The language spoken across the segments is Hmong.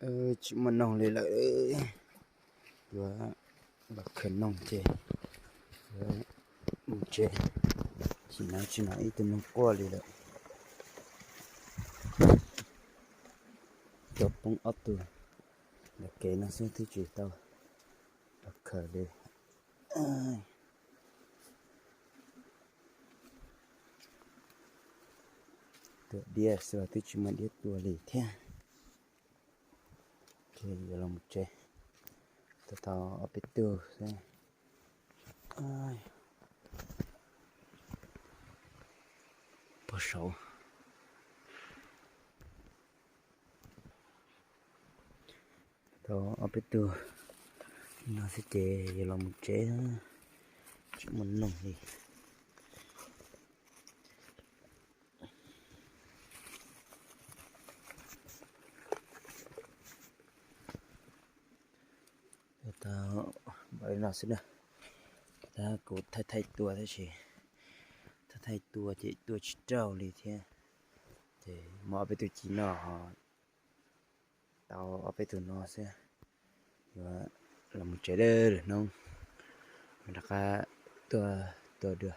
Tsis muaj noog li lawm, yuav los khaws noog ces yuav mus tsev. Tsis hnov tsis hnov ib tug noog quaj li lawm. Cov poob ob tug ntawm kev no xwb twb tsis tau los khaws li. Tuaj diab xwb los twb tsis muaj diab tua li thiab. Ces yuav los mus tsev, tua tau ob peb tug xwb. Pog saud, tau ob peb tug no xwb ces yuav los mus tsev, tsis muaj noog li. Tau npaum li no xwb na. Tab kuv thaij thaij tua tab sis thaij thaij tua ces tua tsis raug li thiab. Ces muaj ob peb tug ci no, tau ob peb tug no xwb, yuav los mus tsev lawm, lwm hnub mam rov qab tuaj tua dua.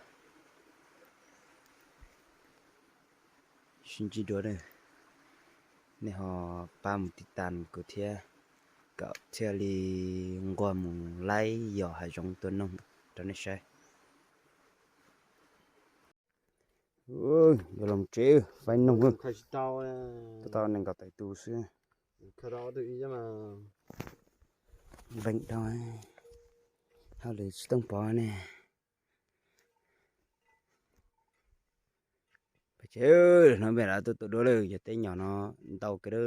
Sib ntsib dua, nej ho pab mus tiv tas kuv thiab, kom thiaj li nquag mus laij yos hav zoov tua noog rau nej saib. Yuav los tsev, faib noog, tau nees nkaum tawm tus xwb. Npeeb dhau, hauj lwm tsis tooj pov ne. Pais tsev, hnub pem lawv tuaj tua duab lawm, yog tej nyom no ntau kawg,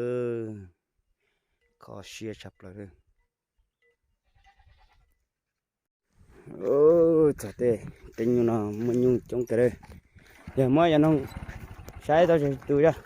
kho siab tshaj plaws. Txog tej, tej nyuj no muaj nyuj coob kawg. Yog muab cov noog saib tau tsis tu yog.